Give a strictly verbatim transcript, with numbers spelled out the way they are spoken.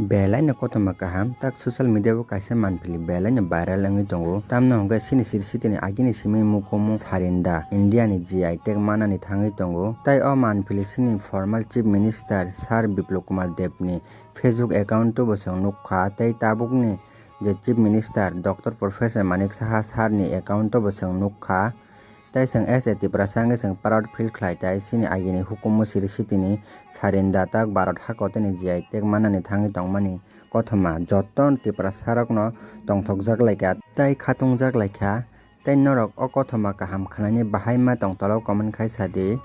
Belaino kothoma kaham, tak social media o kaisa manphili belaino viral wngwi tongo. Tamno hwnkhe chini siri sitini agini simi mukumu sarinda India ni G I tag manani thangwi tongo. Tai o manphili chini former Chief Minister Sir Biplab Kumar Deb ni Facebook account o bo chwng nukha, tei tabukni je Chief Minister Doctor Professor Manik Saha sir ni account o bo chwng nukha. Tai chwng as a Tiprasa wngwi chwng proud feel khlai, tai chini agini hukumu siri sitini sarinda tak Bharat hakotini G I tag manani thangwi tongmani kothoma joto Tiprasa rokno tongthokjak laikha tai khatungjak laikha. Tai norok o kothoma kaham khwlaini bahai ma tong tolo comment khai sadi.